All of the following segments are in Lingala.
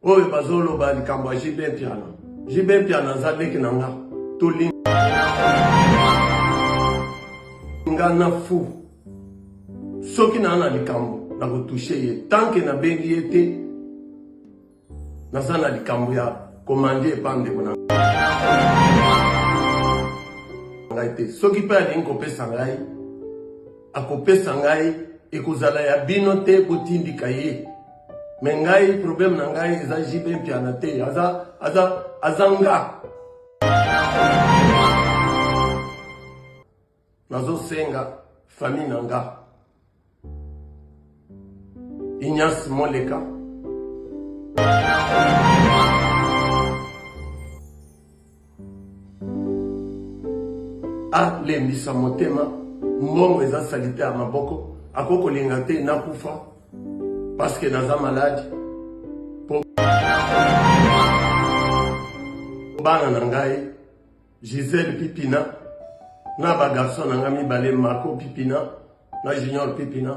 Oyo bazoloba likambo ya JB Mpiana. JB Mpiana aza leki na nga. Tolingana fou. Soki naa na likambo nakotouche ye tant que nabengi ye te naza na likambo ya komande epa ndeko na ngai te. Soki mpe alingi kopesa ngai akopesa ngai, ekozala ya bino te, botindika ye. Me ngai problème na ngai eza JB Mpiana te, aza aza aza nga. Nazosenga famille na nga Ignace Moleka alembisa motema, mbongo eza salite ya maboko, akoki kolinga te nakufa parce que naza malade po bana na ngai Gisèle Pipina na ba garçon na ngai mibale Marco Pipina na Junior Pipina.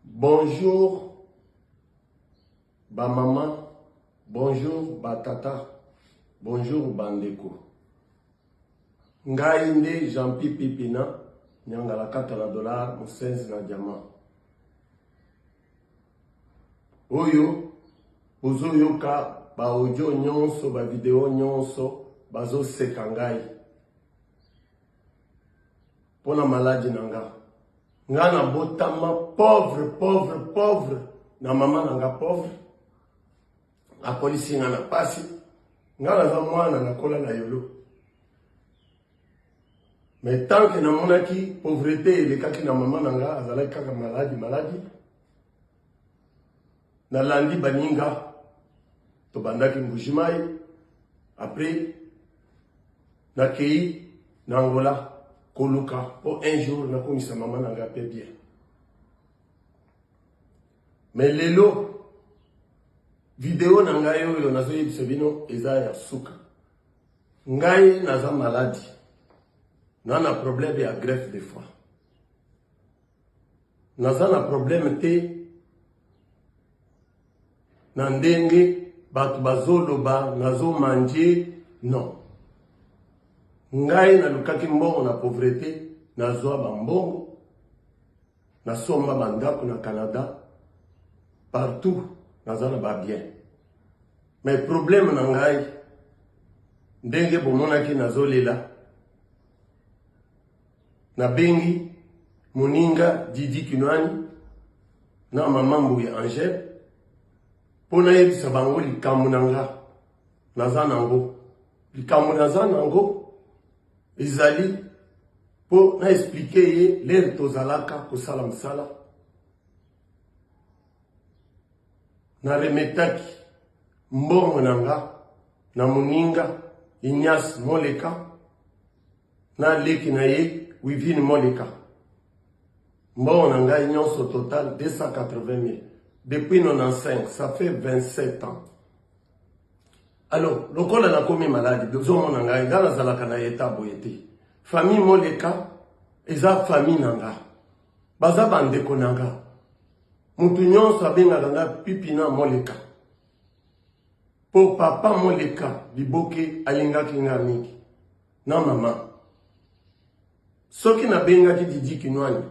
Bonjour ba maman, bonjour ba tata, bonjour bandeko. Ngai nde Jean-Pi Pipina, nyangalakata na dollar, mosenzi na diamant. Oyo bozoyoka ba audio nyonso, ba video nyonso bazoseka ngai mpo na maladi na nga. Nga nabotama pauvre, pauvre, pauvre na mama na nga pauvre, akolisi nga na pasi. Nga naza mwana nakola na yolo, mais tant que namonaki pauvreté elekaki na mama na nga, azalaki kaka maladi maladi. Nalandi baninga, tobandaki Mbujimayi, après nakei na Angola koluka po un jour nakomisa mama na nga pe bien. Mais lelo video na ngai oyo nazoyebisa bino eza ya suka. Ngai naza maladi, na na problème ya greffe de foie, naza na problème te na ndenge bato bazoloba nazomanje. Non, ngai nalukaki mbongo na pauvreté, nazwa bambongo, nasomba bandako na Canada, partout naza na babien. Mais problème na ngai, ndenge bomonaki nazolela, nabengi moninga Didi Kinwani na mama Mbuyi Angèle mpo nayebisa bango likambo na nga naza nango. Likambo naza nango ezali mpo na explike ye lere tozalaka kosala mosala, na remetaki mbongo na nga na moninga Ignace Moleka na leki na ye Wivine Moleka. Mbongo na ngai nyonso total 280 000 depuis 95, ça fait 27 ans. Alors lokola nakomi maladi, bozomona ngai, ngai nazalaka na eta boye te. Famille Moleka eza famille na nga, baza bandeko na nga. Mutu nyonso abengaka nga Pipina Moleka po papa Moleka liboke alingaki nga mingi na mama. Soki nabengaki Didi Kinwani,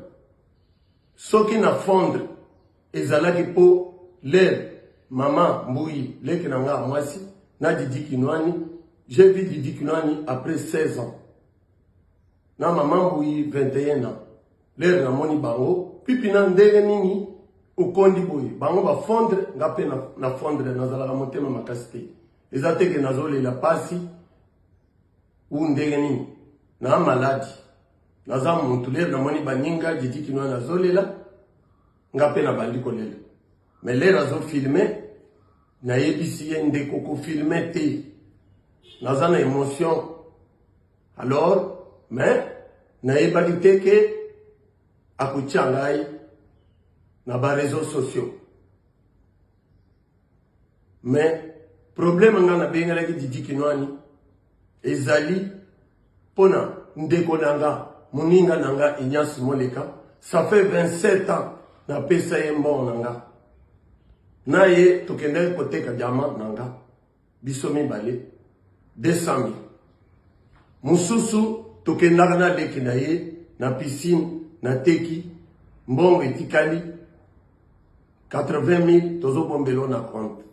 soki na fondre ezalaki po lere mama Mbuyi leki na nga mwasi na Didi Kinwani. J'ai vu Didi Kinwani après 16 ans na mama Mbuyi 21 ans. Lere namoni bango Pipina ndenge nini. Okondi boye bango ba fondre nga pe na, na fondre nazalaka motema makasi te. Eza te ke nazolela pasi ou ndenge nini. Na maladi. Naza mutu lere namoni baninga Didi Kinwa nazolela nga pe nabandi kolela. Mais lere azo filmer nayebisi ye ndeko ko filmer te. Naza na emotion. Alors mais nayebaki te ke akotia ngai na ba réseaux sociaux. Mais problème nga nabengelaki Didi Kinwani ezali mpona ndeko na nga moninga na nga Ignace Moleka, ça fait 27 ans napesa ye mbongo na nga na ye tokendaki koteka diamant na nga biso mibale 200 000 mosusu tokendaka na leki na ye na piscine nateki mbongo etikali 80 000 tozobombelo na compte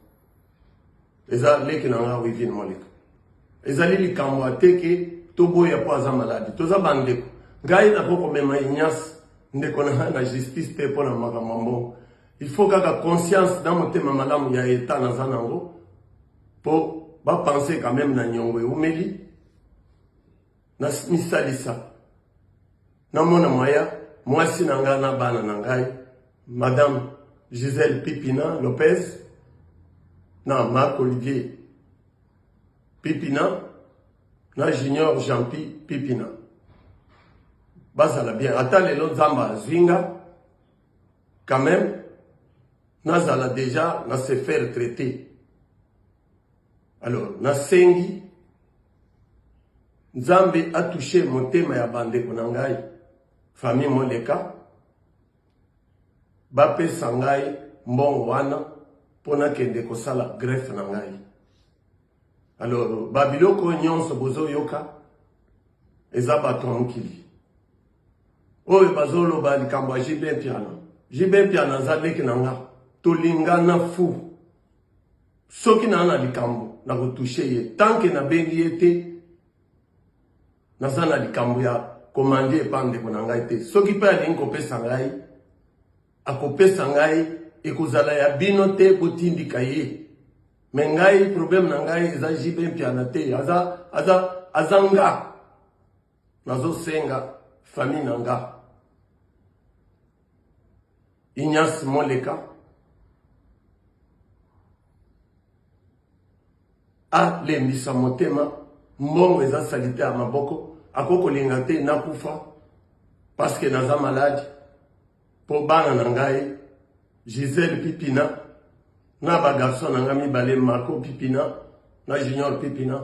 eza leki na nga Wivine Moleka ezali likambo ateke toboya mpo aza maladi toza bandeko ngai nakoki komema Ignace ndeko na ngai na justice te mpo na makambo ya mbongo. Il faut kaka conscience na motema malamu ya etat naza nango mpo bapense quand même na nyongo eumeli na misalisa namona mwaya mwasi na ngai na bana na ngai madame Gisèle Pipina Lopez na Marc Olivier Pipina na Junior Jean-Pi Pipina bazala bien ata lelo Nzambe azwi nga quand même nazala déjà na se faire traiter. Alors nasengi Nzambe atouche motema ya bandeko na ngai famille Moleka bapesa ngai mbongo wana mpo nakende kosala greffe na ngai. Alors ba biloko nyonso bozoyoka eza bato ya mokili oyo bazoloba likambo ya JB Mpiana. JB Mpiana aza leki na nga, tolingana fu. Soki naa na likambo nakotushe ye, tanke nabengi ye te, naza na likambo ya komande epa ndeko na ngai te. Soki mpe alingi kopesa ngai, akopesa ngai, ekozala ya bino te, botindika ye. Me ngai problème na ngai eza JB Mpiana te, aza, aza, aza nga. Nazosenga famille na nga Ignace Moleka alembisa motema, mbongo eza salite ya maboko, akoki kolinga te nakufa parce que naza malade mpo bana na ngai Gisèle Pipina na ba garçon na ngai mibale Marco Pipina na Junior Pipina.